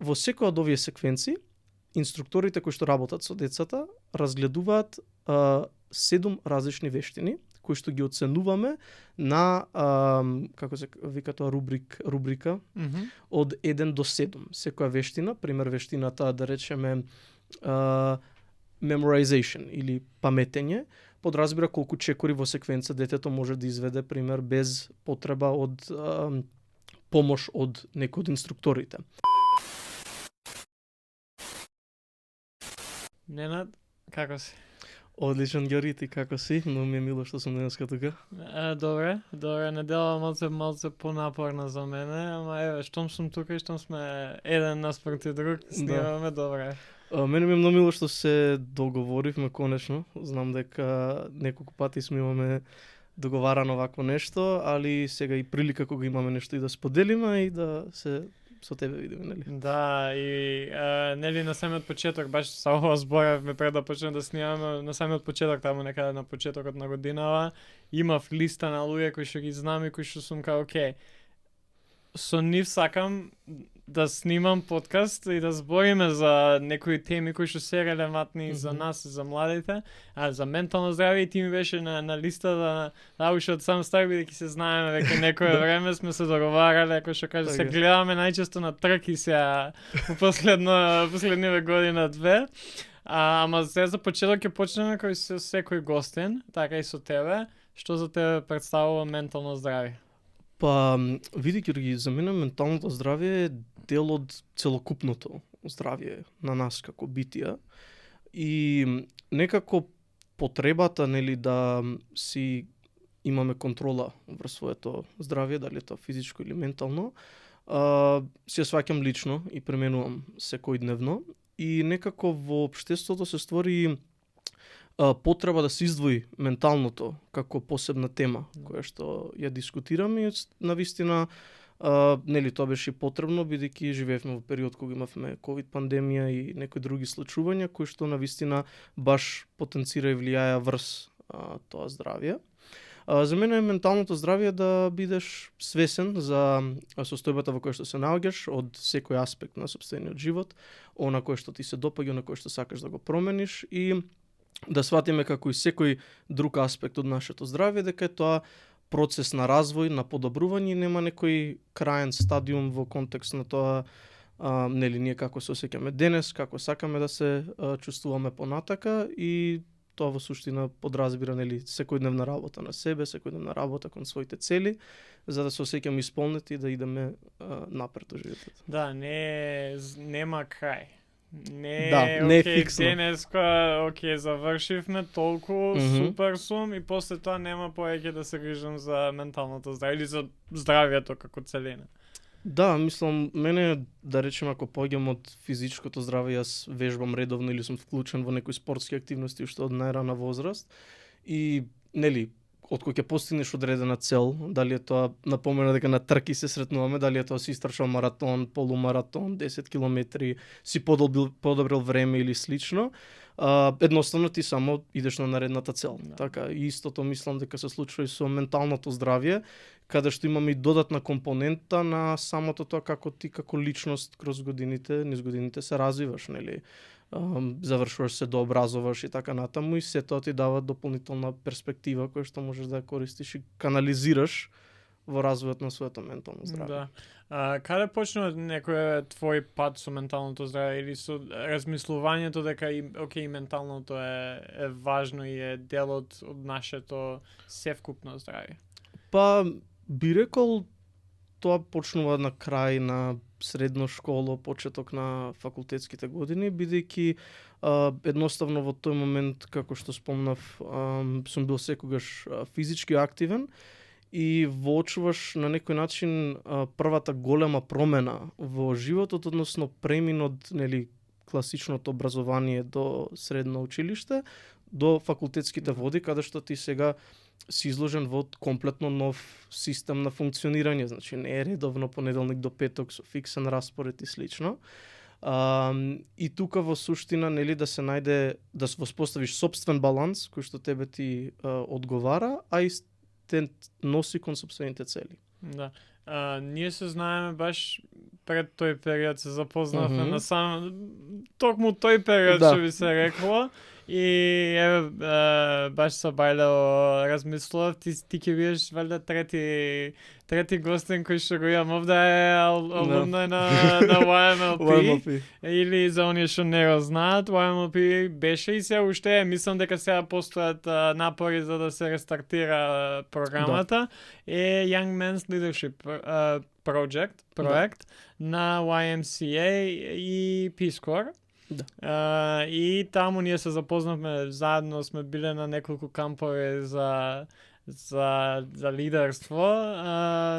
во секоја од овие секвенции, инструкторите кои што работат со децата разгледуваат 7 различни вештини кои што ги оценуваме на како се вика тоа рубрика од 1 до 7. Секоја вештина, пример вештината да речеме memorization или паметење, подразбира колку чекори во секвенца детето може да изведе, пример, без потреба од помош од некој од инструкторите. Ненад, како си? Одличен, Ѓори, ти како си? Многу ми е мило што сум денеска тука. Добре, недела малце понапорна за мене, ама еве, штом сум тука и штом сме еден наспроти друг, снимаме добре. Мене ми е многу мило што се договоривме конечно. Знам дека неколку пати сме имаме договарано вакво нешто, али сега и прилика кога имаме нешто и да споделиме и да се со тебе видиме, нели? Да, и нели на самиот почеток, баш со ова зборавме пред да почнеме да снимаме, на самиот почеток, таму некаде на почетокот на годинава, имав листа на луѓе кои што ги знам и кои што сум као, окей, со нив сакам да снимам подкаст и да збориме за некои теми кои што се релевантни за нас, за младите, а за ментално здравје, и ти ми беше на листа да уште од сам старт, бидејќи се знаеме веќе некое време сме се договарале, ако што каже, се гледаме најчесто на трки сега во последниве година две. Ама сега за почеток ќе почнеме кој со секој гостин, така и со тебе. Што за тебе представува ментално здравје? Па, види, Ѓорги, за мене менталното здравје е дел од целокупното здравје на нас како битија и некако потребата, нели, да си имаме контрола врз своето здравје, дали е тоа физичко или ментално, си ја сваќам лично и применувам секојдневно и некако во општеството се створи потреба да се издвои менталното како посебна тема која што ја дискутираме и навистина нели тоа беше потребно бидејќи живеевме во период кога имавме ковид пандемија и некои други случувања кои што навистина баш потенцира и влијаја врз тоа здравје. За мене менталното здравје е да бидеш свесен за состојбата во која што се наоѓаш од секој аспект на сопствениот живот, она кое што ти се допаѓа, на кое што сакаш да го промениш и да сватиме како и секој друг аспект од нашето здравје, дека е тоа процес на развој, на подобрување и нема некој краен стадиум во контекст на тоа нели ние како се осеќаме денес, како сакаме да се чувствуваме понатака и тоа во суштина подразбира нели секојдневна работа на себе, секојдневна работа кон своите цели, за да се осеќаме исполнети и да идеме напред во животот. Да, нема крај. Не е фиксно. Денеска, завршивме, толку, супер сум и после тоа нема повеќе да се грижам за менталното здравје или за здравјето како целина. Да, мислам, мене, да речем, ако поѓам од физичкото здравје, јас вежбам редовно или сум вклучен во некои спортски активности уште од најрана возраст и, нели, откој ќе постигнеш одредена цел, дали е тоа, напомена дека на трки се сретнуваме, дали е тоа си истрчал маратон, полумаратон, 10 километри, си подобрил време или слично, едноставно ти само идеш на наредната цел. Да. Така, и истото мислам дека се случува и со менталното здравје, каде што имаме и додатна компонента на самото тоа како ти како личност низ годините се развиваш, нели? Завршуваш се, дообразуваш и така натаму и се тоа ти дава дополнителна перспектива која што можеш да ја користиш и канализираш во развојот на своето ментално здравје. Да. Каде почнува некој твој пат со менталното здравје или со размислувањето дека и менталното е важно и е дел од нашето севкупно здравје? Па би рекол тоа почнува на крај на средно школа, почеток на факултетските години, бидејќи едноставно во тој момент, како што спомнав, сум бил секогаш физички активен и воочуваш на некој начин првата голема промена во животот, односно премин од нели класичното образование до средно училиште до факултетските води, каде што ти сега си изложен во комплетно нов систем на функционирање, значи не е редовно понеделник до петок со фиксен распоред и слично. И тука во суштина нели да се најде да се воспоставиш сопствен баланс кој што тебе ти одговара, а и те носи кон сопствените цели. Да. Ние се знаеме баш пред тој период се запознавме Мгм. на сам токму тој период Да. што би се рекло и еве баш со Бајлео размислував ти ќе бидеш валјда трети гостин кој што го имам овде е алумнај на YMLP. YMLP. Или за оние што не го знаат, YMLP беше и се уште е, мислам дека сега постојат напори за да се рестартира програмата, е Young Men's Leadership проект на YMCA и Peace Corps. Да. И таму ние се запознавме, заедно сме биле на неколку кампови за лидерство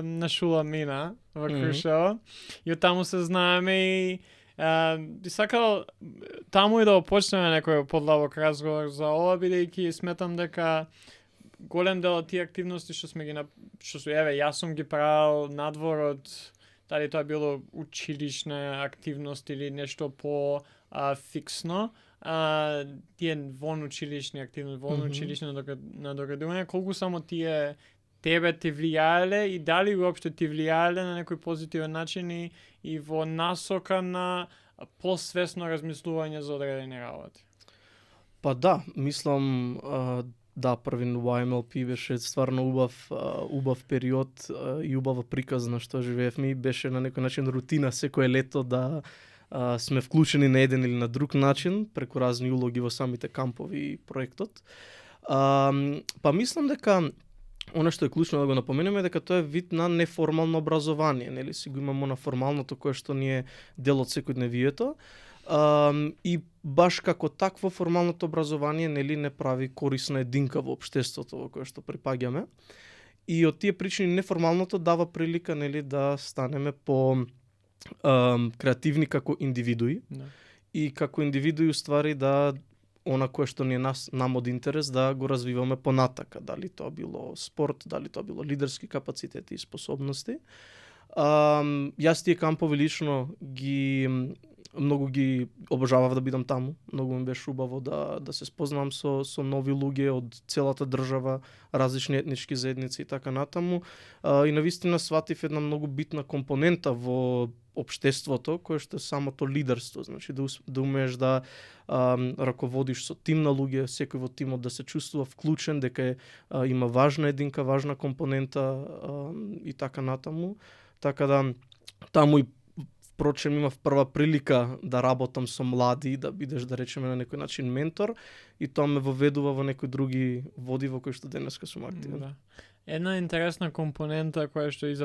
на Шула Мина во Крушево. И од таму се знаеме и би сакал таму и да почнеме некој подлабок разговор за ова, бидејќи сметам дека голем дел од тие активности што сме ги што еве јас сум ги правил надвор од дали тоа било училишна активност или нешто по фиксно, тие вонучилишни активности, вонучилишно надоградување, колку само тие тебе ти влијаеле и дали уопште ти влијаеле на некој позитивен начин и во насока на посвесно размислување за одредени работи. Па да, мислам да, првин YMLP беше стварно убав период и убава приказна на што живеевме и беше на некој начин рутина секое лето да сме вклучени на еден или на друг начин преку разни улоги во самите кампови и проектот. Па мислам дека она што е клучно да го напоменеме дека тоа е вид на неформално образование, нели си го имамо на формалното кое што ни е дел од секојдневието. И баш како такво формалното образование нели не прави корисна единка во општеството во кое што припаѓаме. И од тие причини неформалното дава прилика нели да станеме по креативни како индивидуи. Да. И како индивидуи уствари да она кое што ни е нам од интерес да го развиваме понатака, дали тоа било спорт, дали тоа било лидерски капацитети и способности. Јас тие кампови лично многу ги обожавав да бидам таму. Многу ми беше убаво да се спознам со нови луѓе од целата држава, различни етнички заедници и така натаму. И навистина сватив една многу битна компонента во општеството, кое што е самото лидерство, значи да умееш да раководиш со тим на луѓе, секој во тимот да се чувствува вклучен, дека има важна единка, важна компонента и така натаму. Така да таму и впрочем имав прва прилика да работам со млади, да бидеш да речеме на некој начин ментор и тоа ме воведува во некои други води во кои што денеска сум активен. Да. Една интересна компонента која што и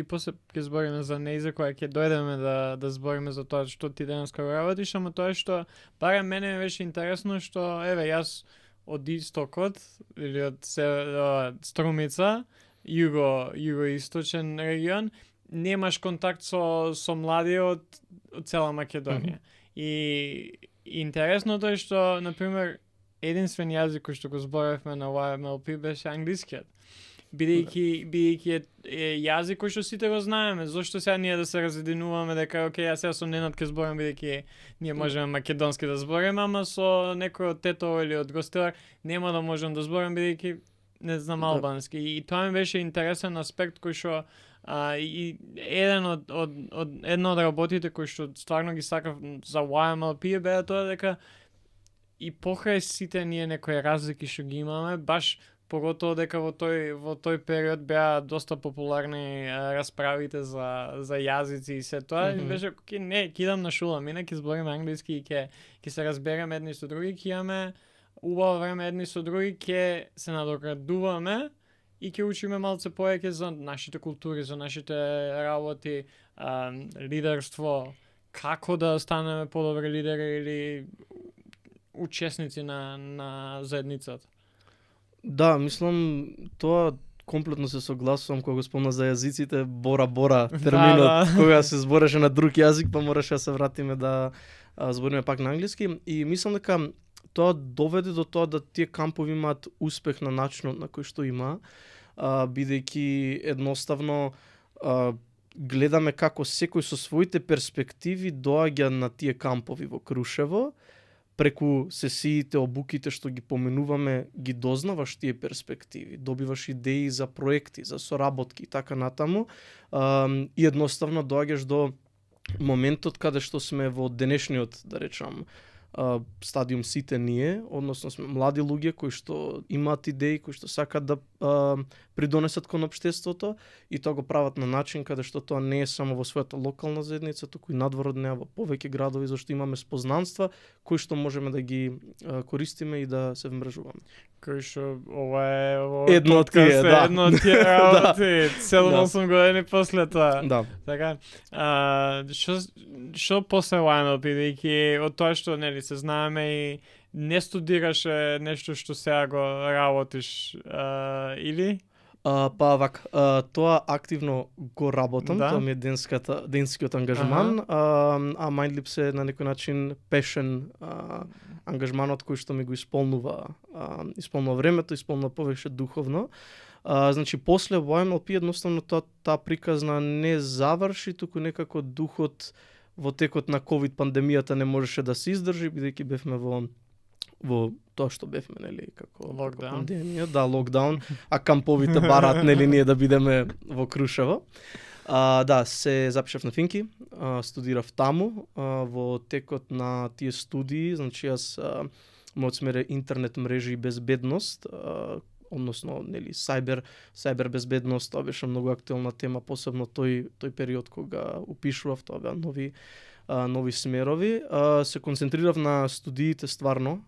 после ќе збориме за неј, за која ќе дојдеме да збориме за тоа што ти денеска го работиш, ама тоа е што барем мене ми беше интересно што еве јас од истокот или од Струмица, југо-источен регион, немаш контакт со млади од цела Македонија. И интересното е што, например, единствен јазик кој што го зборевме на YMLP беше англискиот. Бидејќи е јазик кој што сите го знаеме, зошто сега ние да се разединуваме дека окей, јас сега со Ненад ќе зборам бидејќи ние можеме македонски да збориме, ама со некој од Тетово или од Гостилар нема да можам да зборам бидејќи не знам албански. И тоа ми беше интересен аспект кој што и една од работите кои што стварно ги сакав за YMLP беа тоа дека и покрај сите ние некои разлики што ги имаме, баш поготово дека во тој период беа доста популарни расправите за јазици и се тоа, и беше ќе идам на Шула Мина, ќе збориме англиски и ќе се разбереме едни со други, ќе имаме убаво време едни со други, ќе се надоградуваме и ќе учиме малце повеќе за нашите култури, за нашите работи, лидерство, како да станеме подобри лидери или учесници на заедницата. Да, мислам тоа комплетно се согласувам кога го спомна за јазиците, бора терминот, кога се збореше на друг јазик, па мораше да се вратиме да збориме пак на англиски, и мислам дека тоа доведе до тоа да тие кампови имаат успех на начинот на кој што има, бидејќи едноставно гледаме како секој со своите перспективи доаѓа на тие кампови во Крушево, преку сесиите, обуките што ги поменуваме, ги дознаваш тие перспективи, добиваш идеи за проекти, за соработки и така натаму, и едноставно доаѓаш до моментот каде што сме во денешниот, да речам, стадиум сите ние, односно сме млади луѓе кои што имаат идеи, кои што сакаат да придонесат кон општеството и тоа го прават на начин каде што тоа не е само во својата локална заедница, туку и надвор од неа во повеќе градови, зашто имаме спознанства кои што можеме да ги користиме и да се вмрежуваме. Кој што ова е Едно од тие, да. Едно од тие работи, цело 8 години после тоа. Да. Така, што после YMLP, бидејќи од тоа што нели се знаеме и не студираше нешто што сега го работиш, или? Па вака, тоа активно го работам, Да. тоа ми е денскиот ангажман, а Mindlips е на некој начин пешен ангажманот кој што ми го исполнува времето, исполнува повеќе духовно. Значи, после YMLP едноставно таа приказна не заврши, туку некако духот во текот на COVID пандемијата не можеше да се издржи, бидејќи бевме во тоа што бевме, нели, како Локдаун. пандемија, да, локдаун, а камповите барат, нели, ние да бидеме во Крушево. Да, се запишав на Финки, студирав таму, во текот на тие студии, значи јас мојот смер е интернет мрежи и безбедност, односно, нели, сајбер безбедност, тоа беше многу актуелна тема, посебно тој период кога упишував, тоа беа нови смерови. Се концентрирав на студиите стварно,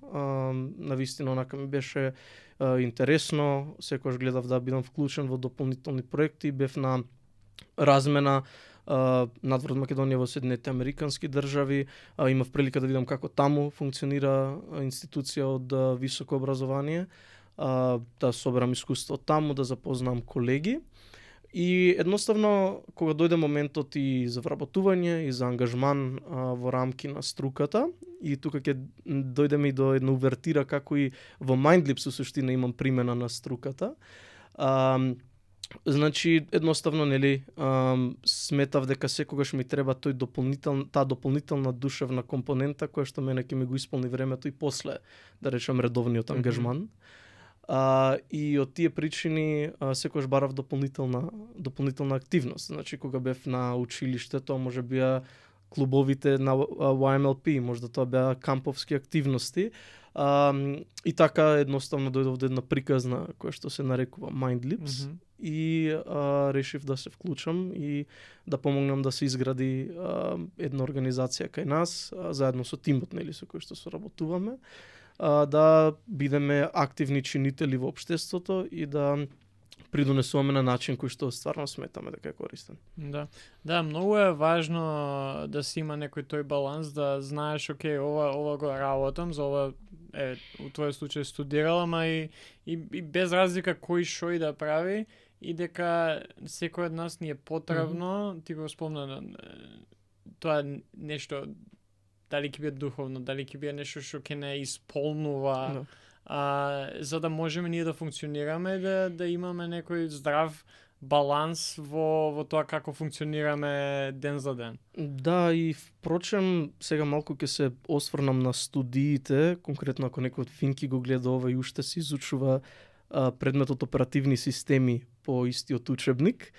на вистина онака ми беше интересно, секогаш гледав да бидам вклучен во дополнителни проекти, бев на размена надвор од Македонија во Соединетите Американски држави, имав прилика да видам како таму функционира институција од високо образование, да соберам искуство таму, да запознам колеги. И едноставно, кога дојде моментот и за вработување и за ангажман во рамки на струката, и тука ќе дојдеме и до една увертира како и во Mindlips со суштина имам примена на струката. Значи, едноставно, нели, сметав дека секогаш ми треба таа дополнителна душевна компонента која што мене ќе ми го исполни времето и после, да речем, редовниот ангажман. И од тие причини секогаш барав дополнителна активност. Значи, кога бев на училиште, тоа може беа клубовите на YMLP, можда тоа беа камповски активности. И така едноставно дојдов до една приказна која што се нарекува Mindlips. И решив да се вклучам и да помогнам да се изгради една организација кај нас, заедно со тимот, нели, со кој што соработуваме, да бидеме активни чинители во општеството и да придонесуваме на начин кој што стварно сметаме дека е користен. Да, многу е важно да се има некој тој баланс, да знаеш, окей, ова го работам, за ова у твој случај студирала, ама и без разлика кој шо и да прави, и дека секој од нас ни е потребно, ти го спомна, тоа нешто, дали ќе биде духовно, дали ќе биде нешто што ќе не исполнува, за да можеме ние да функционираме, да имаме некој здрав баланс во тоа како функционираме ден за ден. Да, и впрочем, сега малку ќе се осврнам на студиите, конкретно ако некој од Финки го гледа ова и уште се изучува предметот оперативни системи по истиот учебник.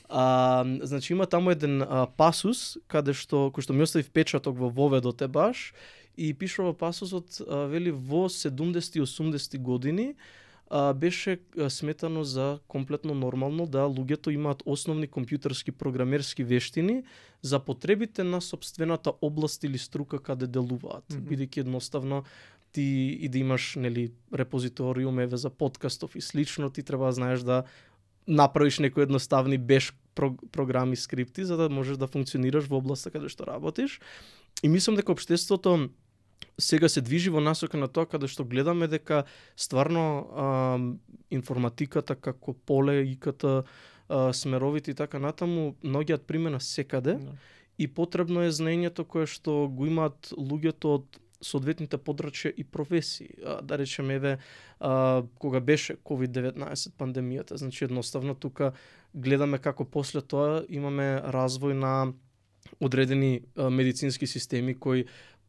Значи има таму еден пасус кој што ми остави впечаток во воведот баш, и пишува пасусот, вели, во 70 и 80 години беше сметано за комплетно нормално да луѓето имаат основни компјутерски програмерски вештини за потребите на сопствената област или струка каде делуваат. Бидејќи едноставно ти и да имаш, нели, репозиториум за подкастов и слично, ти треба да знаеш да направиш некои едноставни беш програми, скрипти, за да можеш да функционираш во областа каде што работиш. И мислам дека општеството сега се движи во насока на тоа каде што гледаме дека стварно информатиката како поле, ИКТ, смеровите и така натаму наоѓаат примена секаде, и потребно е знаењето кое што го имаат луѓето од соодветните подрачја и професии. Да речеме, кога беше COVID-19 пандемијата, значи едноставно тука гледаме како после тоа имаме развој на одредени медицински системи кои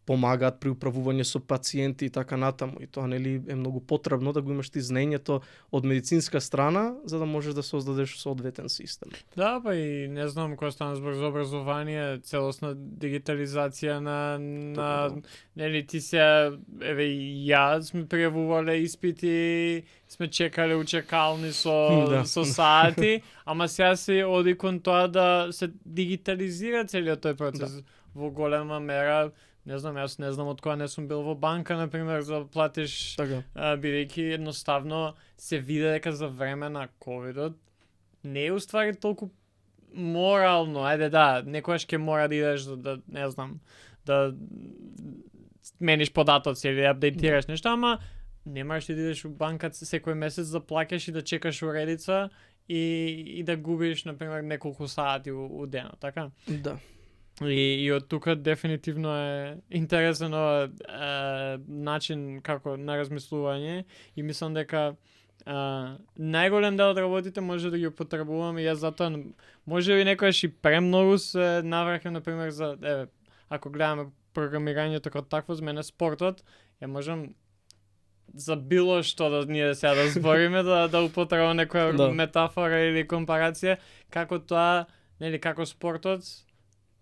помагаат при управување со пациенти и така натаму. И тоа нели е многу потребно да го имаш ти знаењето од медицинска страна за да можеш да создадеш соодветен систем. Да, па и не знам кој стана збор за образование, целосна дигитализација на нели ти се еве и ја сме превувале испити, сме чекале у чекални со сати, ама сега се оди кон тоа да се дигитализира целиот тој процес во голема мера. Не знам, јас не знам од кога не сум бил во банка, например, за да платиш, бидејќи едноставно се види дека за време на ковидот не е уствари толку морално, ајде да, некојаш ќе мора да идеш да не знам, да мениш податоци или апдейтираш нешто, ама не можеш да идеш у банка секој месец да плаќаш и да чекаш уредица и да губиш, например, неколку сати у денот, така? Да. И од тука дефинитивно е интересен начин како на размислување и мислам дека најголем дел од работите може да ги употребуваме и јас затоа може би некојаш и премногу се навракам, например, за ако гледаме програмирањето како такво, за мене спортот, ја можам за било што да ние сега да збориме, да употребуваме некоја метафора или компарација, како тоа, нели, како спортот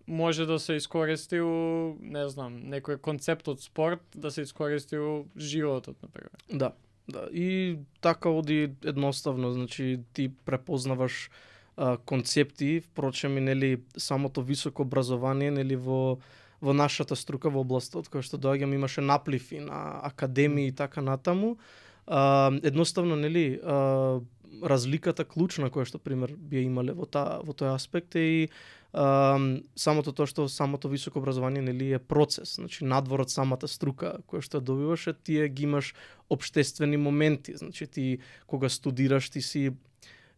може да се искористи у, не знам, некој концепт од спорт да се искористи у животот, например. Да, да. И така оди едноставно, значи ти препознаваш концепти, впрочем и нели самото високо образование, нели во нашата струка во областот која што доаѓам имаше напливи на академии и така натаму. Едноставно нели разликата клучна која што пример би имале во тој аспект е и самото тоа што самото високо образование нели е процес, значи надвор од самата струка која што добиваш, тие ги имаш општествени моменти, значи ти кога студираш ти си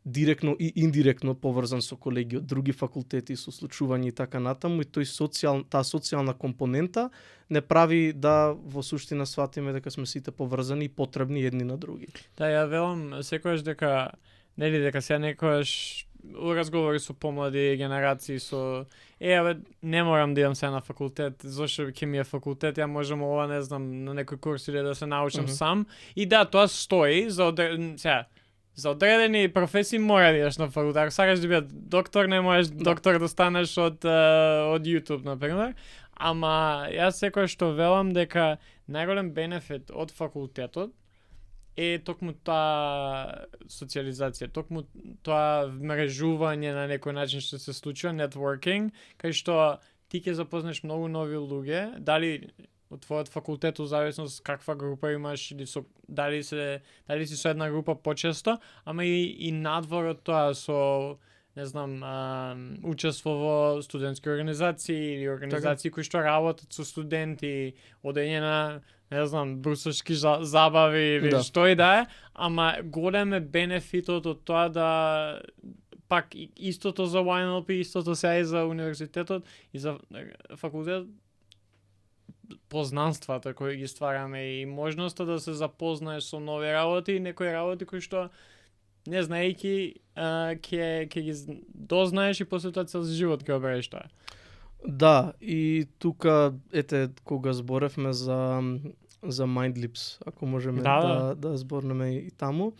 директно и индиректно поврзан со колеги од други факултети, со случувања и така натаму, и таа социјална компонента не прави да во суштина сватиме дека сме сите поврзани и потребни едни на други. Да, ја велам секогаш дека нели дека сега некојаш у разговори со помлади генерации со не морам да идам сега на факултет, зашто ќе ми е факултет, ја можам ова не знам на некој курс или да се научам сам. И да, тоа стои за одредени професии мора да идеш на факултет. Ако сакаш да бидеш доктор, не можеш доктор да станеш од YouTube, например. Ама јас секој што велам дека најголем бенефит од факултетот е токму таа социализација, токму тоа вмрежување на некој начин што се случува, networking, кај што ти ќе запознаеш многу нови луѓе, дали од твојот факултет, у зависност каква група имаш или дали си со една група почесто, ама и надвор од тоа со не знам, учество во студентски организации или организации кои што работат со студенти, одење на не знам, брусовски забави или што и да е, ама голем е бенефитот од тоа да пак истото за YNLP, истото сега и за универзитетот и за факултетот, познанствата кои ги ствараме и можноста да се запознаеш со нови работи и некои работи кои што не знаејќи ќе ги дознаеш и после тоа цел живот ќе обереш тоа. Да, и тука кога зборевме за Mindlips, ако можеме да зборнеме и таму.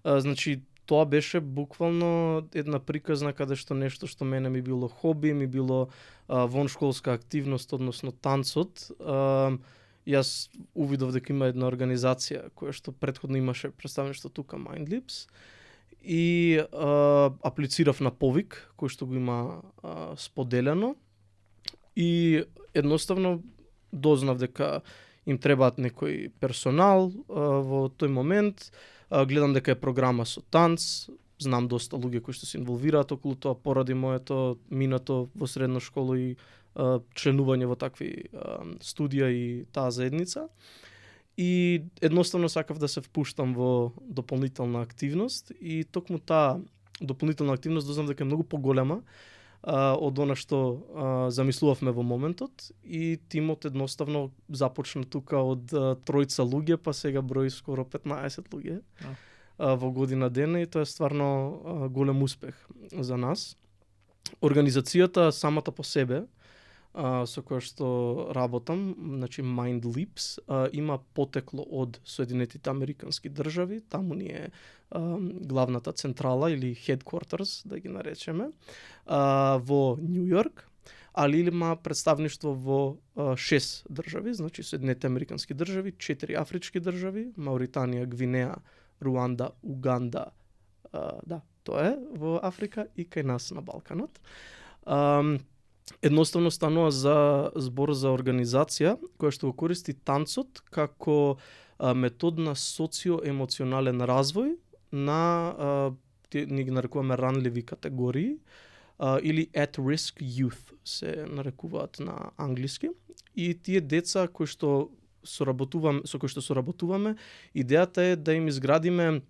Значи тоа беше буквално една приказна каде што нешто што мене ми било хоби, ми било воншколска активност, односно танцот. Јас увидов дека има една организација која што претходно имаше представништво тука Mindlips и аплицирав на повик кој што го има споделено и едноставно дознав дека им требаат некој персонал во тој момент. Гледам дека е програма со танц, знам доста луѓе кои што се инволвираат околу тоа поради моето минато во средна школа и членување во такви студија и таа заедница. И едноставно сакав да се впуштам во дополнителна активност и токму таа дополнителна активност дознав дека е многу поголема од она што замислувавме во моментот и тимот едноставно започна тука од тројца луѓе, па сега брои скоро 15 луѓе во година дена и тоа е стварно голем успех за нас. Организацијата самата по себе со која што работам, значи Mind Leaps, има потекло од Соединетите Американски држави, таму ни е главната централа или headquarters, да ги наречеме, во Нью Йорк, али има представништво во 6 држави, значи Соединетите Американски држави, 4 афрички држави, Мауританија, Гвинеа, Руанда, Уганда, да, тоа е во Африка и кај нас на Балканот. Едноставно станува за збор за организација која што го користи танцот како метод на социо-емоционален развој на ние ги нарекуваме ранливи категории или at-risk youth се нарекуваат на англиски, и тие деца кои што со кои што соработуваме, идејата е да им изградиме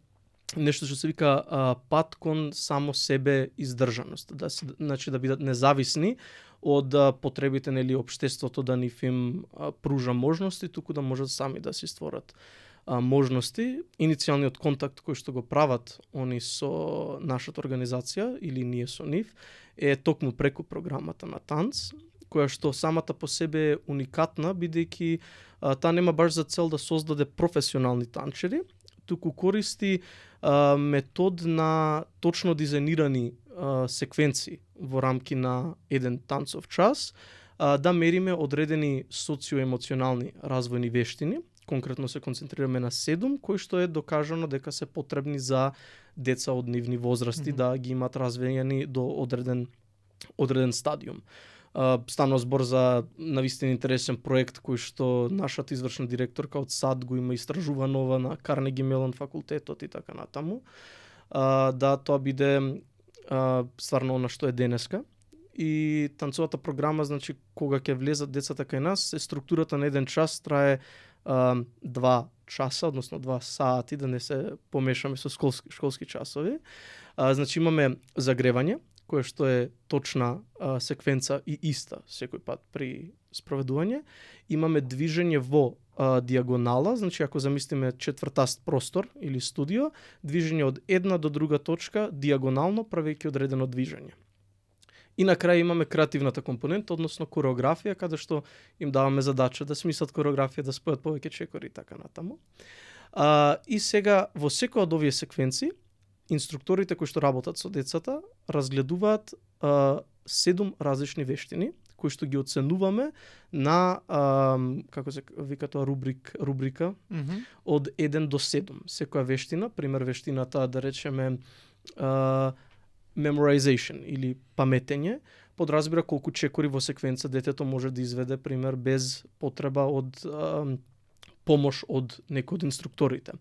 нешто што се вика пат кон само себе издржаност, значи да бидат независни од потребите нели општеството да нив им пружа можности, туку да можат сами да си створат можности. Иницијалниот контакт кој што го прават они со нашата организација или ние со нив е токму преку програмата на танц, која што самата по себе е уникатна, бидејќи таа нема баш за цел да создаде професионални танчери, туку користи метод на точно дизајнирани секвенции во рамки на еден танцов час, да мериме одредени социоемоционални развојни вештини. Конкретно се концентрираме на 7, кои што е докажано дека се потребни за деца од нивни возрасти да ги имат развиени до одреден стадиум. Станува збор за навистина интересен проект кој што нашата извршна директорка од САД го има истражувано на Карнеги Мелон факултетот и така натаму. Да тоа биде стварно она што е денеска. И танцовата програма, значи кога ќе влезат децата кај нас, структурата на еден час трае 2 часа, односно 2 сати, да не се помешаме со школски часови. Значи имаме загревање, кое што е точна секвенца и иста секој пат при спроведување. Имаме движење во диагонала, значи ако замислиме четвртаст простор или студио, движење од една до друга точка диагонално правејќи одредено движење. И на крај имаме креативната компонента, односно кореографија, каде што им даваме задача да смислат кореографија, да спојат повеќе чекори и така натаму. И сега во секоја од овие секвенции инструкторите кои што работат со децата разгледуваат 7 различни вештини кои што ги оценуваме на како се вика тоа рубрика од 1 до 7. Секоја вештина, пример вештината да речеме memorization или паметење, подразбира колку чекори во секвенца детето може да изведе, пример, без потреба од помош од некој од инструкторите.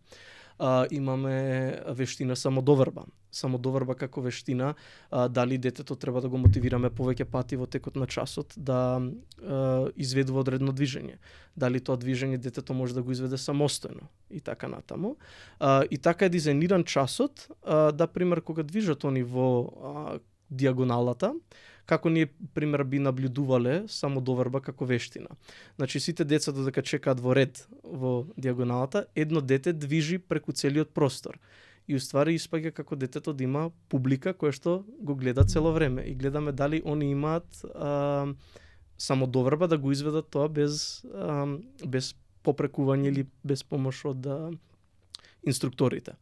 Имаме вештина самодоверба. Самодоверба како вештина, дали детето треба да го мотивираме повеќе пати во текот на часот да изведува одредено движење. Дали тоа движење детето може да го изведе самостојно и така натаму. И така е дизајниран часот, да пример кога движат они во диагоналата, како ние пример би наблюдувале самодоверба како вештина. Значи сите деца додека чекаат во ред во диагоналата, едно дете движи преку целиот простор. И уствари испаѓа како детето да има публика која што го гледа цело време. И гледаме дали они имаат самодоверба да го изведат тоа без попрекување или без помош од инструкторите.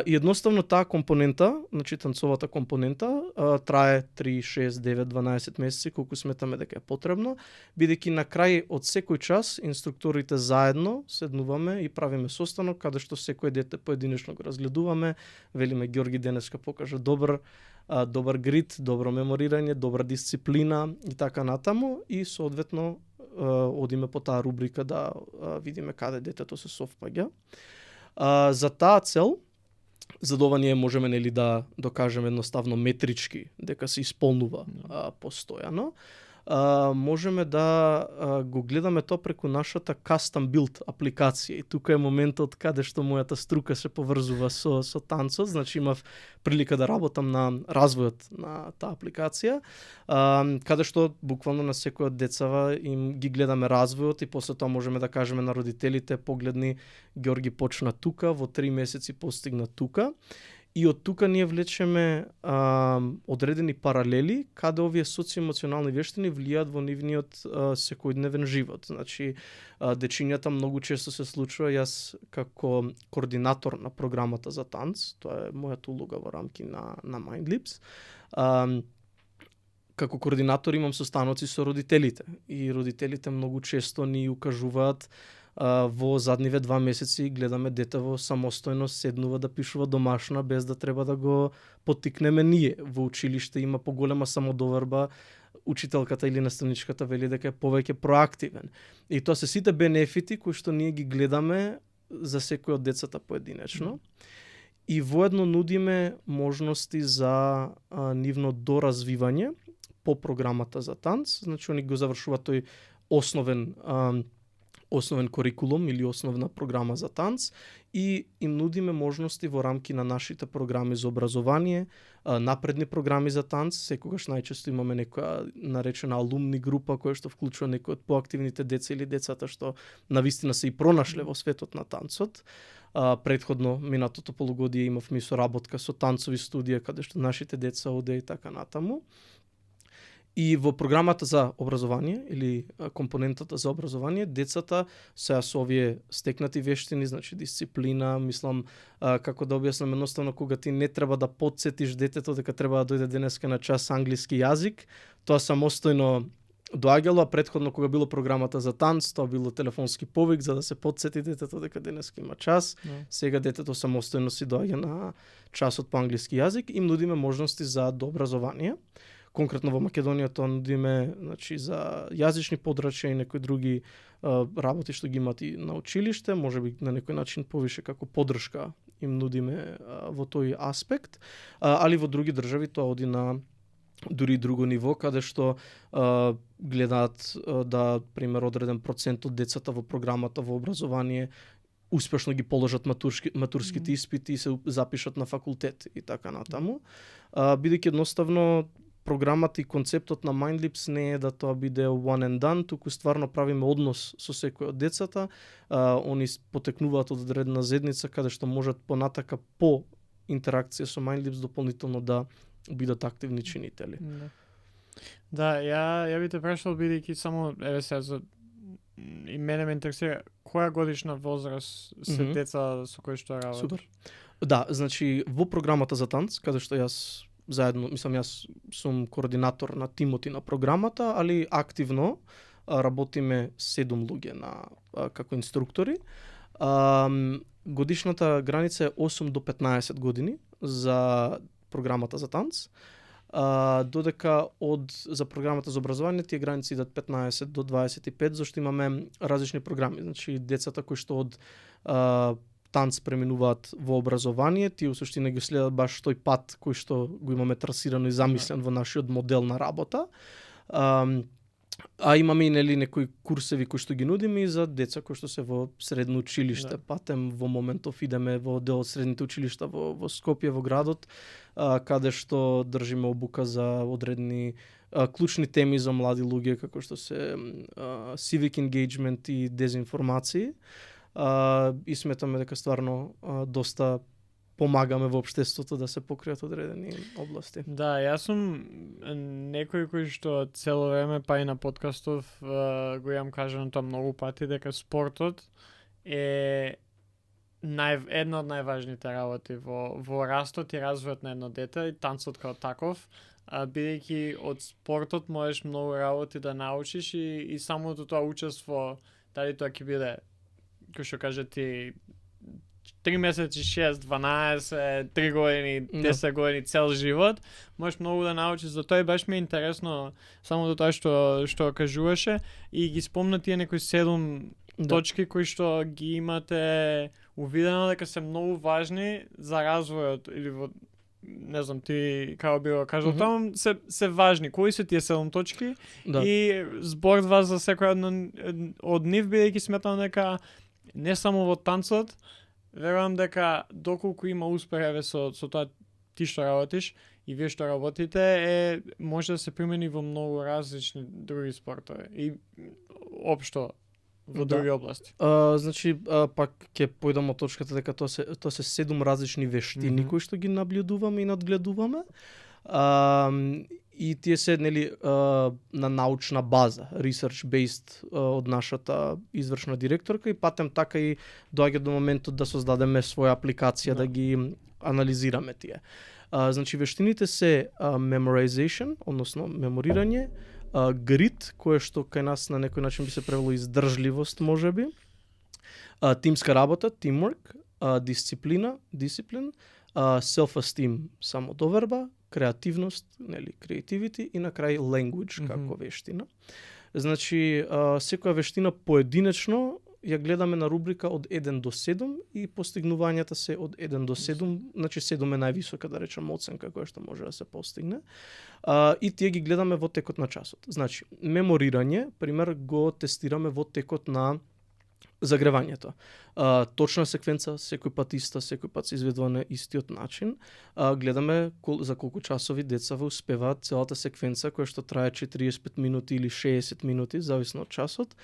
И едноставно таа компонента, значи танцовата компонента, трае 3, 6, 9, 12 месеци, колку сметаме дека е потребно, бидејќи на крај од секој час инструкторите заедно седнуваме и правиме состанок каде што секој дете поединечно го разгледуваме, велиме Ѓорги денеска покажа добар грид, добро меморирање, добра дисциплина и така натаму, и соодветно одиме по таа рубрика да видиме каде детето се совпаѓа. За таа цел, за да ова ние можеме нели да докажеме едноставно метрички дека се исполнува постојано, можеме да го гледаме тоа преку нашата custom build апликација. И тука е моментот каде што мојата струка се поврзува со танцот, значи имав прилика да работам на развојот на таа апликација, каде што буквално на секој од децава им ги гледаме развојот и после тоа можеме да кажеме на родителите погледни Ѓорги почна тука, во 3 месеци постигна тука. И од тука ние влечеме одредени паралели каде овие социоемоционални вештини влијаат во нивниот секојдневен живот. Значи, дечињата многу често се случува, јас како координатор на програмата за танц, тоа е мојата улога во рамки на Mindlips, како координатор имам состаноци со родителите и родителите многу често ни укажуваат во задниве 2 месеци гледаме детево самостојно седнува да пишува домашна без да треба да го поттикнеме ние. Во училиште има поголема самодоверба, учителката или наставничката вели дека е повеќе проактивен. И тоа се сите бенефити кои што ние ги гледаме за секој од децата поединечно. И воедно нудиме можности за нивно доразвивање по програмата за танц. Значи, они го завршуваат тој основен корикулум или основна програма за танц и им нудиме можности во рамки на нашите програми за образование, напредни програми за танц. Секогаш најчесто имаме некоја наречена алумни група која што вклучува некои од поактивните деца или децата што навистина се и пронашле во светот на танцот. Претходно, минатото полугодие имавме соработка со танцови студија каде што нашите деца оде и така натаму. И во програмата за образование или компонентата за образование, децата се со овие стекнати вештини, значи дисциплина, мислам како да објаснам едноставно кога ти не треба да потсетиш детето дека треба да дојде денеска на час англиски јазик, тоа самостојно доаѓало, а претходно кога било програмата за танц, тоа било телефонски повик за да се потсети детето дека денеска има час. Сега детето самостојно си доаѓа на часот по англиски јазик и им нудиме можности за дообразование. Конкретно во Македонија тоа нудиме, значи, за јазични подрачја и некои други работи што ги имат и на училиште, можеби на некој начин повише како поддршка им нудиме во тој аспект, али во други држави тоа оди на дури друго ниво, каде што гледаат да, пример, одреден процент од децата во програмата во образование успешно ги положат матурските испити и се запишат на факултет и така натаму. Бидејќи едноставно програмата и концептот на Mindlips не е да тоа биде one and done, туку стварно правиме однос со секој од децата. Они потекнуваат од одредена заедница каде што можат понатака по интеракција со Mindlips дополнително да бидат активни чинители. Да, ја би те прашал бидејќи само сега за и мене ме интересира која годишна возраст се деца со кои што работиш. Супер. Да, значи во програмата за танц, каде што јас заедно, мислам, јас сум координатор на тимот и на програмата, али активно работиме 7 луѓе како инструктори. Годишната граница е 8 до 15 години за програмата за танц. Додека за програмата за образование тие граници идат 15 до 25, зашто имаме различни програми. Значи, децата кои што од танц преминуваат во образование, тие усуштина ги следат баш тој пат кој што го имаме трасирано и замислен во нашиот модел на работа. А имаме и некои курсеви кои што ги нудиме и за деца кои што се во средно училиште. Патем во моментов идеме во дел од средните училишта во Скопје, во градот, каде што држиме обука за одредени клучни теми за млади луѓе, како што се civic engagement и дезинформации. И сметаме дека стварно доста помагаме во општеството да се покријат одредени области. Да, јас сум некој кој што цело време, па и на подкастов, го имам кажано тоа многу пати, дека спортот е една од најважните работи во растот и развојот на едно дете, и танцот како таков, бидејќи од спортот можеш многу работи да научиш и самото тоа учество, дали тоа ќе биде, кој што каже ти, 3 месеци, 6, 12, 3 години, 10 години, цел живот, можеш многу да научиш за тоа и баш ми е интересно само до тоа што кажуваше и ги спомна тие некои 7 точки кои што ги имате увидено дека се многу важни за развојот или во не знам ти како би го кажал, таму се важни. Кои се тие 7 точки? Да. И збор вас за секој од нив, бидејќи сметам дека не само во танцот, верувам дека доколку има успех еве со тоа ти што работиш и вие што работите, може да се примени во многу различни други спортови. И општо во Да. други области. Значи, пак ќе појдам од точката дека тоа се 7 различни вештини кои што ги наблюдуваме и надгледуваме. И тие се нели на научна база, research based од нашата извршна директорка, и патем така и доаѓа до моментот да создадеме своја апликација да ги анализираме тие. Значи вештините се memorization, односно меморирање, grit, кое што кај нас на некој начин би се превело издржливост можеби, тимска работа, teamwork, дисциплина, discipline, self-esteem, самодоверба, креативност, нели, creativity, и на крај language како вештина. Значи, секоја вештина поединечно ја гледаме на рубрика од 1 до 7 и постигнувањата се од 1 до 7, значи 7 е највисока, да речем, оценка која што може да се постигне. И тие ги гледаме во текот на часот. Значи, меморирање, пример, го тестираме во текот на загревањето. Точна секвенца, секој пат иста, секој пат се изведува на истиот начин. Гледаме за колку часови децава успеваат целата секвенца која што трае 45 минути или 60 минути, зависно од часот.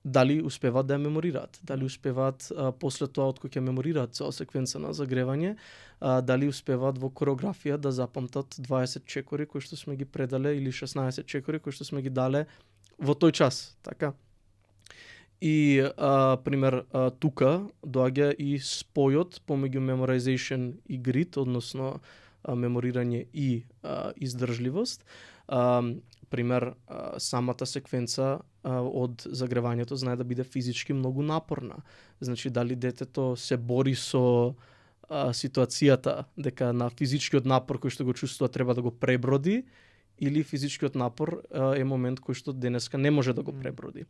Дали успеваат да ја меморираат, дали успеваат после тоа откога ќе меморираат цела секвенца на загревање, дали успеваат во кореографија да запамтат 20 чекори кои што сме ги предале или 16 чекори кои што сме ги дале во тој час, така? И пример тука доаѓа и спојот помеѓу memorization и grit, односно меморирање и издржливост. Пример, самата секвенца од загревањето знае да биде физички многу напорна. Значи, дали детето се бори со ситуацијата дека на физичкиот напор кој што го чувствува треба да го преброди, или физичкиот напор е момент кој што денеска не може да го преброди.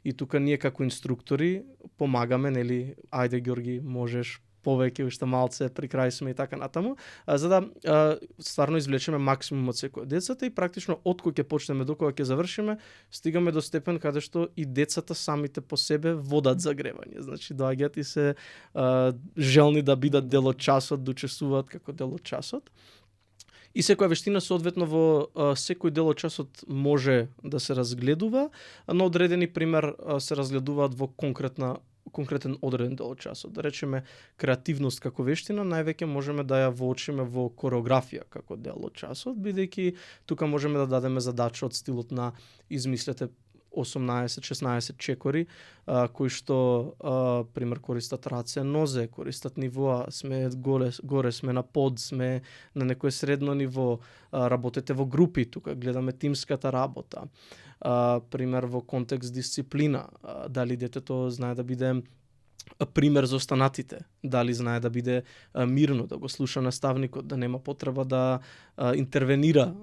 И тука ние како инструктори помагаме, нели, ајде Ѓорги, можеш повеќе, уште малце, при крај сме и така натаму, за да стварно извлечеме максимум од секој од децата, и практично од кога ќе почнеме до кога ќе завршиме, стигаме до степен каде што и децата самите по себе водат загревање. Значи доаѓаат и се желни да бидат дел од часот, да учествуваат како дел од часот. И секоја вештина соодветно во секој дел од часот може да се разгледува, но одредени пример се разгледуваат во конкретен одреден дел од часот. Да речеме, креативност како вештина највеќе можеме да ја воочиме во кореографија како дел од часот, бидејќи тука можеме да дадеме задача од стилот на измислете 18-16 чекори кои што пример користат раце, нозе, користат нивоа, сме горе, сме на под, сме на некое средно ниво, работете во групи, тука гледаме тимската работа. Пример во контекст дисциплина, дали детето знае да биде пример за останатите, дали знае да биде мирно, да го слуша наставникот, да нема потреба да интервенира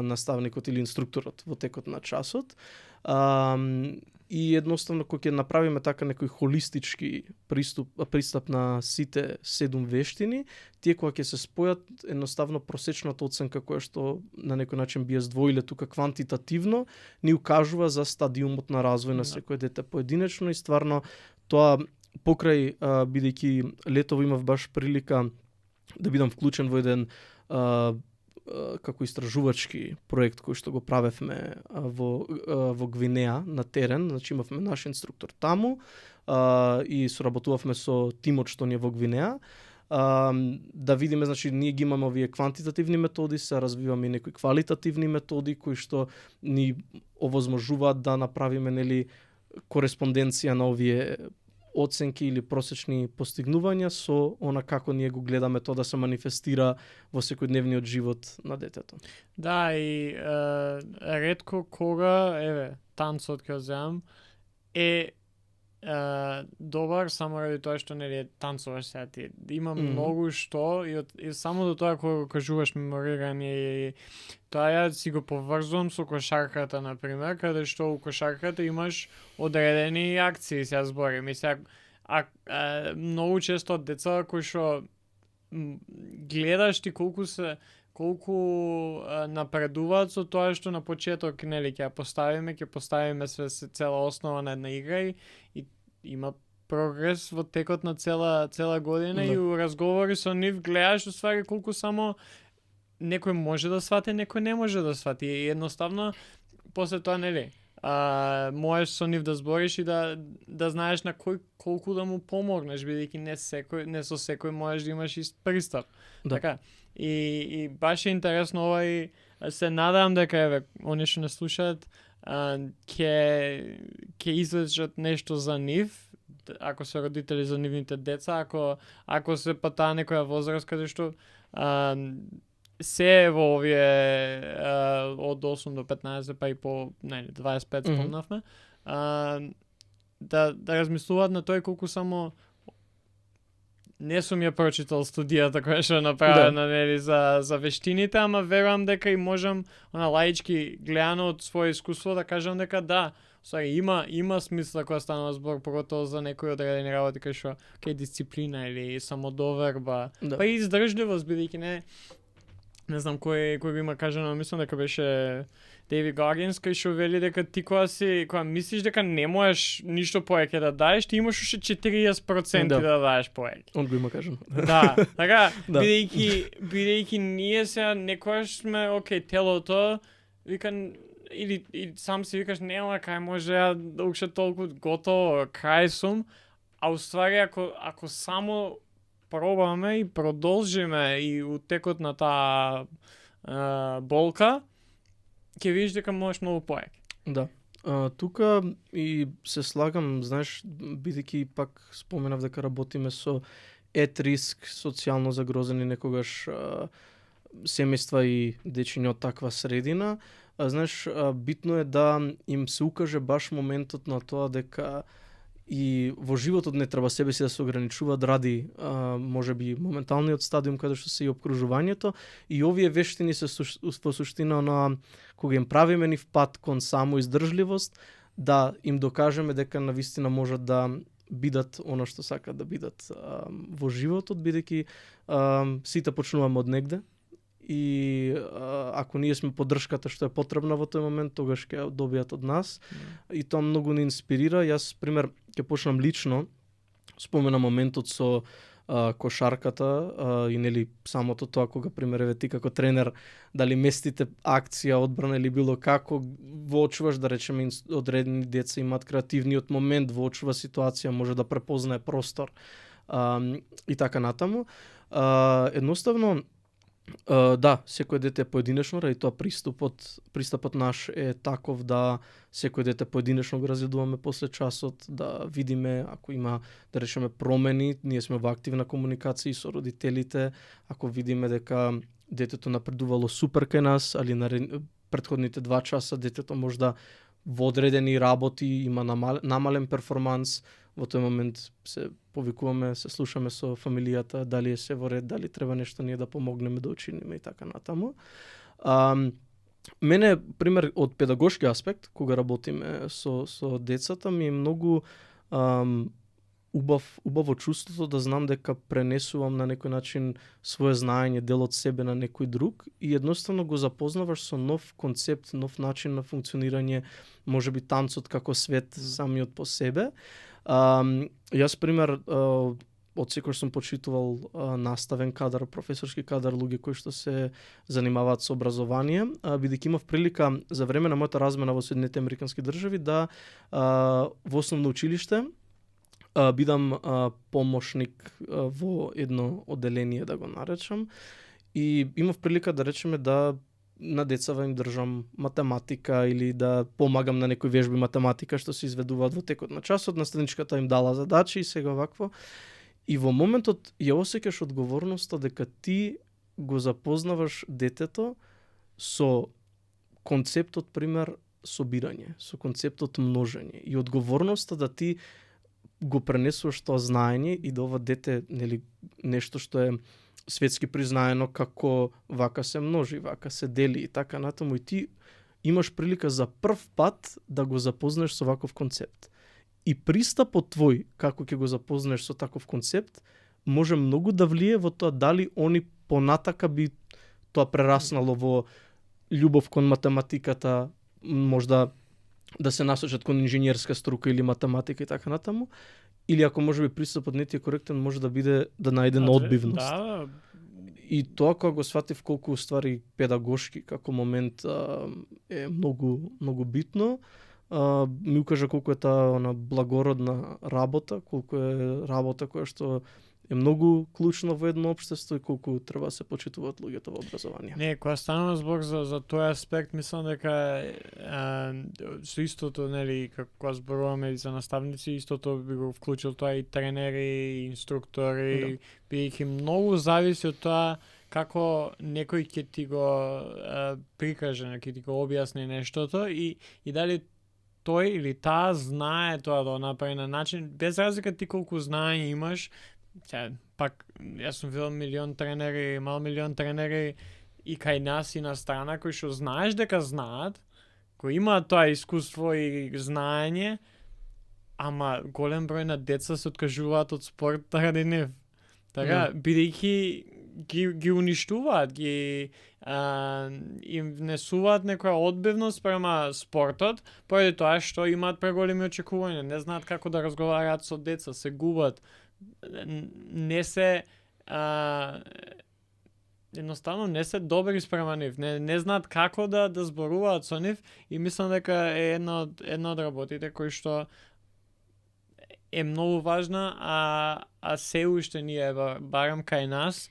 наставникот или инструкторот во текот на часот. И едноставно кога ќе направиме така некој холистички пристап на сите 7 вештини, тие кога ќе се спојат, едноставно просечната оценка која што на некој начин би ја здвоиле тука квантитативно, ни укажува за стадиумот на развој на секој дете поединечно, и стварно тоа покрај бидејќи летово имав баш прилика да бидам вклучен во еден како истражувачки проект кој што го правевме во Гвинеа на терен, значи имавме наш инструктор таму и соработувавме со тимот што ни е во Гвинеа, да видиме, значи ние ги имаме овие квантитативни методи, се развиваме и некои квалитативни методи кои што ни овозможуваат да направиме, нели, кореспонденција на овие оценки или просечни постигнувања со она како ние го гледаме тоа да се манифестира во секојдневниот живот на детето. Да, и ретко кога, танцот ќе земам, добар само ради тоа што нели танцуваш сега ти. Има многу што и само до тоа кога го кажуваш меморирање, и тоа ја си го поврзувам со кошарката на пример, каде што у кошарката имаш одредени акции, сега зборим, и сега многу често деца кои што гледаш ти колку напредуваат со тоа што на почеток, нели, ќе поставиме цела основа на една игра, и има прогрес во текот на цела година, и у разговори со нив гледаш уствари колку само некој може да свати, некој не може да свати, и едноставно после тоа, нели, можеш со нив да збориш и да знаеш на кој колку да му помогнеш, бидејќи не со секој можеш да имаш ист пристап. Да. Така. И баш е интересно ова, се надевам дека еве оние што не слушаат ќе излечат нешто за нив, ако се родители за нивните деца, ако се па таа некоја возраст каде што се во овие од 8 до 15 па и по 25 спомнавме, да размислуваат на тој колку само не сум ја прочитал студијата која што е направена нели за вештините, ама верувам дека и можам лаички гледано од свое искуство да кажам дека да, има смисла кога станува збор поготово за некои одредени работи кај што дисциплина или самодоверба, па и издржливост, бидејќи не знам кој го има кажано, мислам дека беше Дейвид Гогинс, кој што вели дека ти кога мислиш дека не можеш ништо повеќе да дадеш, ти имаш уште 40% да дадеш повеќе. Он го има кажано. Да, така, бидејќи ние сега некојаш сме, телото, вика, или сам си викаш, нема кај може да уште толку готово, крај сум, а уствари ако само пробаме и продолжиме и утекот на таа болка, ќе видиш дека можеш многу повеќе. Да. Тука и се слагам, знаеш, бидејќи пак споменав дека работиме со риск, социјално загрозени некогаш семејства и дечиња од таква средина. Знаеш, битно е да им се укаже баш моментот на тоа дека и во животот не треба себе си да се ограничуваат ради можеби моменталниот стадиум каде што се и опкружувањето, и овие вештини се во суштина на кога им правиме нив пат кон само издржливост, да им докажеме дека навистина можат да бидат она што сакаат да бидат во животот, бидејќи сите почнуваме од негде. И ако ние сме поддршката што е потребна во тој момент, тогаш ќе добијат од нас. И тоа многу не инспирира. Јас, пример, ќе почнам лично. Спомена моментот со кошарката и нели самото тоа кога, пример, еве ти како тренер, дали местите акција, одбрана или било како, воочуваш, да речеме, одредени деца имаат креативниот момент, воочува ситуација, може да препознае простор и така натаму. Едноставно, да, секој дете е поединечно, ради тоа пристапот наш е таков да секој дете поединечно го разгледуваме после часот, да видиме ако има, да речеме, промени, ние сме во активна комуникација со родителите, ако видиме дека детето напредувало супер кај нас, али на претходните 2 часа детето можда во одредени работи има намален перформанс, во тој момент се повикуваме, се слушаме со фамилијата, дали е се во ред, дали треба нешто ние да помогнеме да учиниме и така натаму. Мене, пример, од педагошки аспект, кога работиме со децата, ми е многу убаво чувството да знам дека пренесувам на некој начин свое знаење, дел од себе на некој друг, и едноставно го запознаваш со нов концепт, нов начин на функционирање, можеби танцот како свет самиот по себе. Јас, пример, од секојаш сум почитувал наставен кадар, професорски кадар, луѓе кои што се занимаваат со образование, бидејќи имав прилика за време на мојата размена во Соединетите Американски држави да во основно училиште бидам помошник во едно одделение, да го наречам, и имав прилика да речеме да на децава им држам математика или да помагам на некои вежби математика што се изведуваат во текот на часот, наставничката им дала задачи и сега вакво. И во моментот ја осеќаш одговорноста дека ти го запознаваш детето со концептот, пример, собирање, со концептот множење и одговорноста да ти го пренесуваш тоа знаење и да ова дете, нели, нешто што е светски признаено како вака се множи, вака се дели и така натаму, и ти имаш прилика за прв пат да го запознаеш со ваков концепт. И пристапот твој, како ќе го запознаеш со таков концепт, може многу да влие во тоа дали они понатака би тоа прераснало во љубов кон математиката, можда да се насочат кон инженерска струка или математика и така натаму, или ако можеби пристапот не ти е коректен, може да биде да најде на одбивност. Да. И тоа кога го сватив колку ствари педагошки како момент е многу битно, ми укажа колку е таа благородна работа, колку е работа која што е многу клучна во едно општество и колку треба да се почитуваат луѓето во образование. Не, кога станува збор за тој аспект, мислам дека со истото, нели, кога зборуваме и за наставници, истото би го вклучил тоа и тренери, и инструктори, бидејќи многу зависи од тоа како некој ќе ти го прикаже, ќе ти го објасни нештото и дали тој или таа знае тоа да го направи на начин, без разлика ти колку знаење имаш. Пак, јас сум видел милион тренери и кај нас и на страна кои што знаеш дека знаат, кои имаат тоа искуство и знаење, ама голем број на деца се откажуваат од спорт заради нив. Така, бидејќи ги уништуваат, им внесуваат некоја одбивност према спортот, поради тоа што имаат преголеми очекувања, не знаат како да разговараат со деца, се губат, не се едноставно не се добри спрема нив, не знаат како да зборуваат со нив и мислам дека е една од работите кои што е многу важна, а се уште ние барам кај нас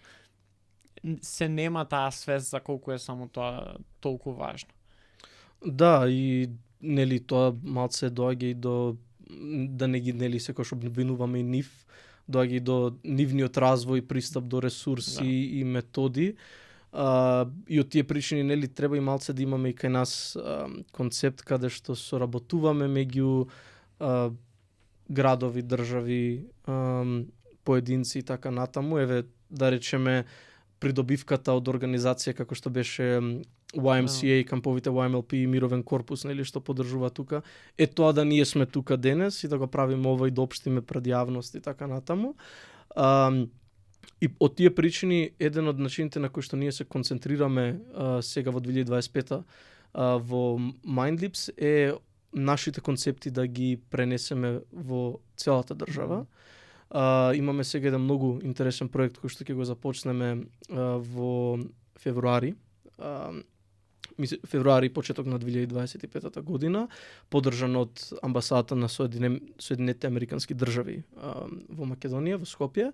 се нема таа свест за колку е само тоа толку важно. Да, и нели тоа малце доаѓа и до да не ги нели секогаш обвинуваме и нив, доаѓа и до нивниот развој, пристап до ресурси и методи. И од тие причини нели треба и малце да имаме и кај нас концепт каде што соработуваме меѓу градови, држави, поединци и така натаму. Еве да речеме придобивката од организација како што беше YMCA, камповите YMLP и Мировен корпус, нели, што поддржува тука, е тоа да ние сме тука денес и да го правиме ова и да општиме пред јавност и така натаму. И од тие причини, еден од начините на кои што ние се концентрираме сега во 2025 во Mindlips е нашите концепти да ги пренесеме во целата држава. Имаме сега еден многу интересен проект кој што ќе го започнеме во февруари. Февруари, почеток на 2025 година, поддржан од амбасадата на Соединетите Американски држави во Македонија, во Скопје,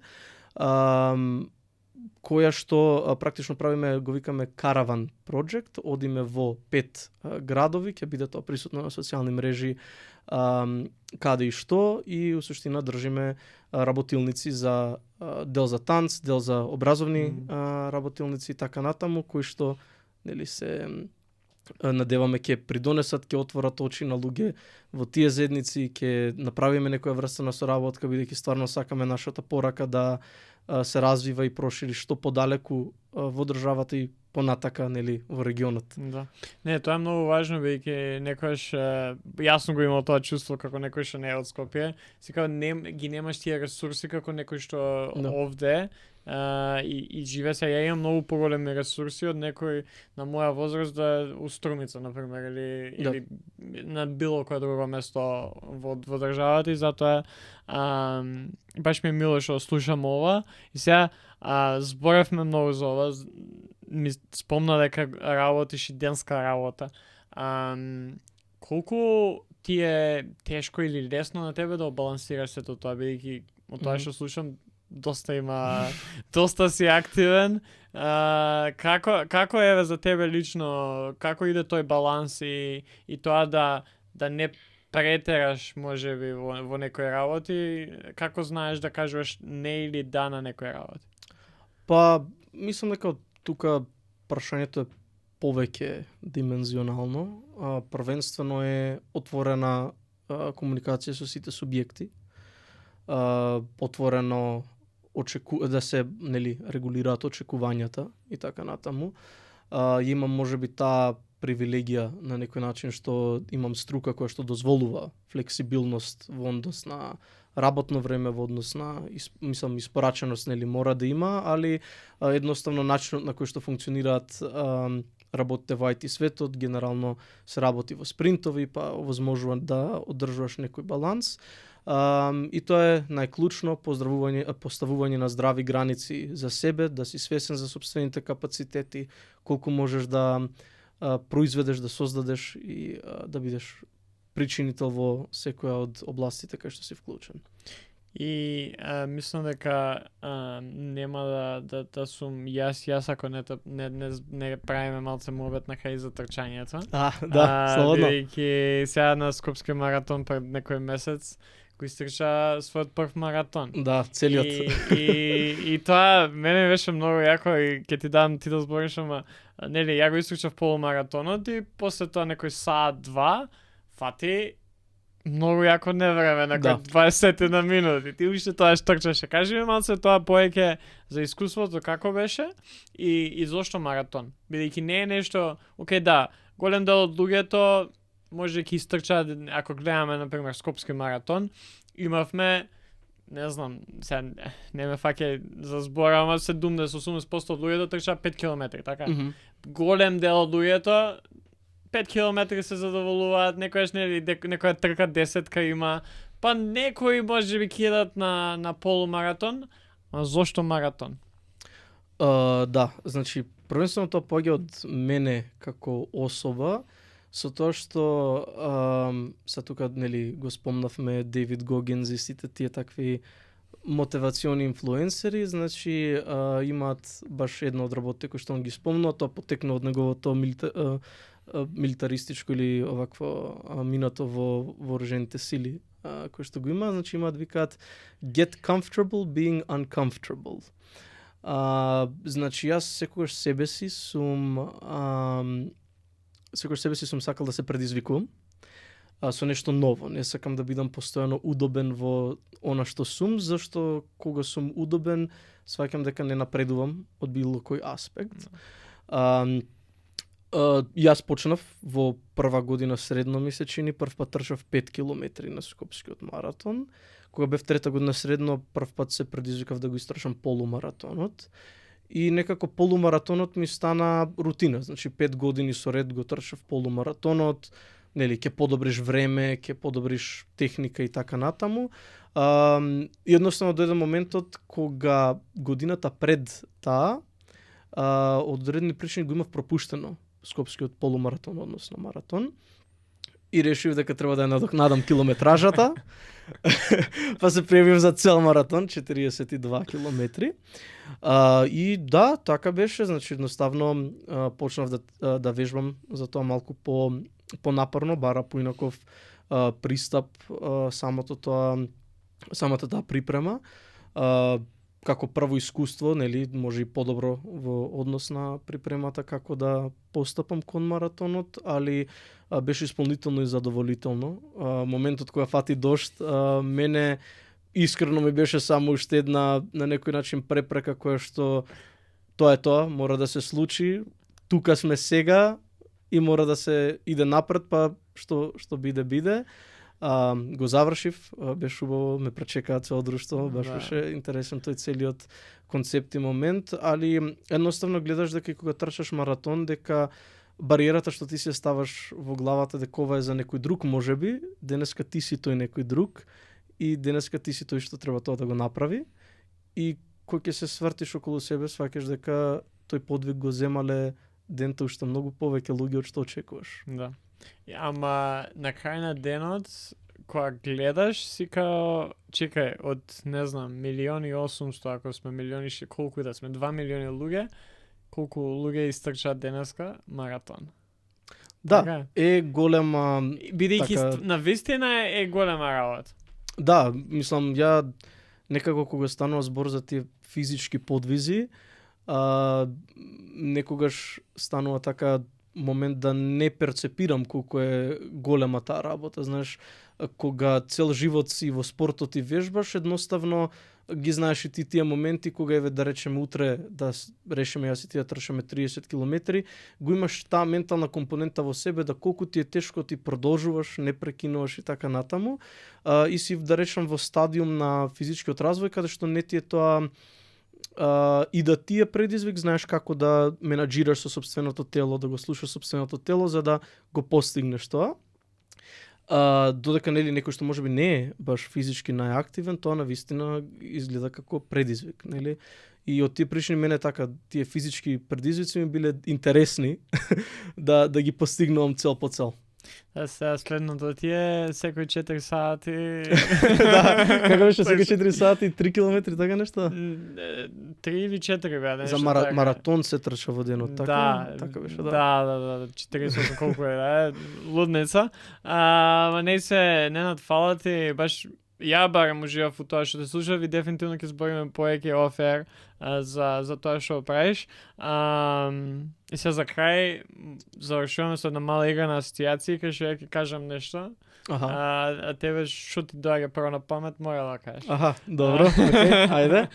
која што практично правиме, го викаме Caravan Project, одиме во 5 градови, ќе биде тоа присутно на социјални мрежи, каде и што, и у суштина држиме работилници за дел за танц, дел за образовни работилници и така натаму, кои што нели се надеваме ќе придонесат, ќе отворат очи на луѓе во тие заедници, ќе направиме некоја врста на соработка, бидејќи стварно сакаме нашата порака да се развива и прошири што подалеку во државата и понатака, нели, во регионот. Да. Не, тоа е многу важно, бидејќи некојаш јасно го имал тоа чувство како некој што не е од Скопје, сека ги немаш тие ресурси како некој што овде и живе се. Ја имам многу поголеми ресурси од некој на моја возраст да у Струмица, например, или на било кое друго место во државата, и затоа баш ми е мило што слушам ова и сега зборевме многу за ова. Ми спомна дека работиш и денска работа. Колку ти е тешко или лесно на тебе да балансираш сето тоа, бидејќи од тоа што слушам доста си активен. Како е за тебе лично, како иде тој баланс и тоа да не претераш можеби во некои работи, како знаеш да кажуваш не или да на некои работи? Па, мислам дека тука прашањето е повеќе димензионално. Првенствено е отворена комуникација со сите субјекти. Отворено да се нели регулираат очекувањата и така натаму. Имам можеби таа привилегија на некој начин што имам струка која што дозволува флексибилност во однос на работно време, во однос на мислам испораченост нели мора да има, али едноставно начинот на кој што функционираат работите во IT светот, генерално се работи во спринтови, па овозможува да одржуваш некој баланс. И тоа е најклучно, поставување на здрави граници за себе, да си свесен за сопствените капацитети, колку можеш да произведеш, да создадеш и да бидеш причинител во секоја од областите кај што си вклучен. И мислам дека нема да сум јас ако не правиме малце муабет на крај за трчањето. Да, слободно. Бидејќи сега на Скопски маратон пред некој месец кој истрча својот прв маратон. Да, целиот. И тоа мене беше многу јако и ќе ти дам ти да збориш, ама нели ја го истрчав полумаратонот и после тоа некој саат-два фати многу јако невреме, некој 20 на минути. Ти уште тоа штрчаше. Кажи ми малце тоа поеќе за искуството како беше и зошто маратон. Бидејќи не е нешто, окей да, голем дел од луѓето може ќе истрчаат, ако гледаме на пример Скопски маратон, имавме не знам, сега не ме фаќа за збора, ама 70-80% од луѓето трчаа 5 километри, така? Голем дел од луѓето 5 километри се задоволуваат, некојаш нели некоја трка 10-ка има, па некои можеби кидат на полумаратон, а зошто маратон? Да, значи првенствено тоа поаѓа од мене како особа, со тоа што са тука нели го спомнавме Дейвид Гогинс и сите тие такви мотивациони инфлуенсери, значи имаат баш една од работите кои што он ги спомнува, тоа потекна од неговото милитаристичко или овакво минато во вооружените сили кои што го има, значи имаат викаат get comfortable being uncomfortable. Значи јас секогаш себе си сум сакал да се предизвикувам со нешто ново. Не сакам да бидам постојано удобен во она што сум, зашто кога сум удобен, сваќам дека не напредувам од било кој аспект. Јас почнав во прва година средно, ми се чини, прв пат трчав 5 километри на Скопскиот маратон. Кога бев трета година средно, прв пат се предизвикав да го истрчам полумаратонот. И некако полумаратонот ми стана рутина, значи 5 години со ред го трчав полумаратонот, нели ќе подобриш време, ќе подобриш техника и така натаму. Едноставно дојде моментот кога годината пред таа од редни причини го имав пропуштено Скопскиот полумаратон, односно маратон. И решив дека треба да ја надокнадам километражата. Па се пријавив за цел маратон, 42 километри. И да, така беше, значи едноставно почнав да вежбам за тоа малку понапорно, бара поинаков пристап самата таа припрема. Како прво искуство, нели, може и подобро во однос на припремата како да постапам кон маратонот, али беше исполнително и задоволително. Моментот кога фати дожд, мене искрено ми беше само уште една на некој начин препрека која што тоа е тоа, мора да се случи, тука сме сега и мора да се иде напред, па што биде. Го завршив, беше убаво, ме пречекаа цело друштво, беше интересен тој целиот концепт и момент, али едноставно гледаш дека кога трчаш маратон, дека бариерата што ти се ставаш во главата дека ова е за некој друг, можеби, денеска ти си тој некој друг и денеска ти си тој што треба тоа да го направи и кој ќе се свртиш околу себе, сваќаш дека тој подвиг го земале дента уште многу повеќе луѓе од што очекуваш. Да. Ама на крај на денот, кога гледаш, си као, чекај, од, не знам, 1.800.000, ако сме милиони, колку да сме, 2 милиони луѓе, колку луѓе истрчаат денеска маратон. Да, така? Е голема... Бидејќи на вистина е голема работа. Да, мислам, ја некако кога станува збор за тие физички подвизи, некогаш станува така момент да не перцепирам колку е голема таа работа. Знаеш, кога цел живот си во спортот и вежбаш, едноставно ги знаеш и ти тие моменти кога еве да речеме утре да решиме јас и ти да трчаме 30 километри, го имаш таа ментална компонента во себе да колку ти е тешко ти продолжуваш, не прекинуваш и така натаму. И си да речем во стадиум на физичкиот развој каде што не ти е тоа и да ти е предизвик, знаеш како да менаџираш со сопственото тело, да го слушаш сопственото тело за да го постигнеш тоа. Додека нели некој што можеби не е баш физички најактивен, тоа навистина изгледа како предизвик, нели? И од тие причини мене така тие физички предизвици ми биле интересни да ги постигнувам цел по цел. Сега следното ти е секој 4 сати. Да, како беше секој 4 сати, 3 километри, така нешто? 3 или 4 бе, За нешто така. маратон се трча во денот, така? Да, Така беше, да. Да, 40 колку е, лудница. Ма не се, Ненад, фала ти, баш ја барем уживав у тоа што те слушав и дефинитивно ќе збориме поеќе офер за тоа што правиш. И сега за крај завршуваме со една мала игра на асоцијации, кај што ја ќе кажам нешто. Аха. А тебе што ти доаѓа прво на памет, мора да кажеш. Аха, добро, окей, ајде.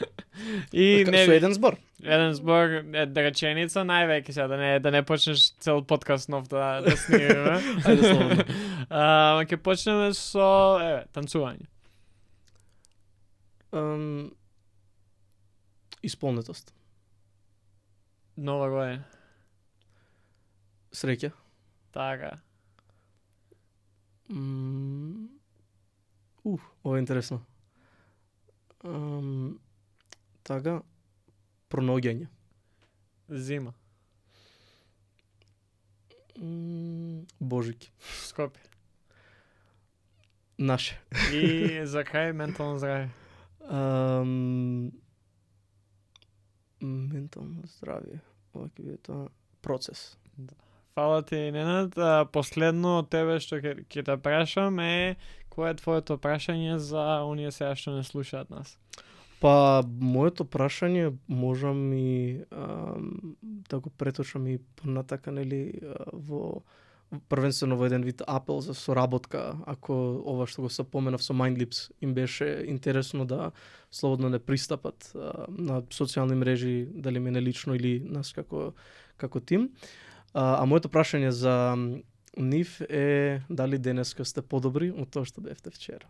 И Со еден збор. еден збор, реченица, највеќе сега, да не почнеш цел подкаст нов да снимиме. Ајде слободно. Ќе почнеме со, танцување. Исполнетост. Нова година. Среќа. Така. Ова е интересно. Така, пронаоѓање. Зима. Божики. Скопје. Наше. И за крај ментално здравје. Ментално здравје. Ова ќе биде тоа процес. Фала ти, Ненад. Последно од тебе што ќе те прашам е кое е твоето прашање за оние сега што не слушаат нас? Па, моето прашање можам и да го преточам и понатака, нели, во првенствено во еден вид апел за соработка, ако ова што го сопоменав со Mindlips им беше интересно да слободно не пристапат на социјални мрежи, дали мене лично или нас како тим. А моето прашање за нив е дали денеска сте подобри од тоа што бевте вчера.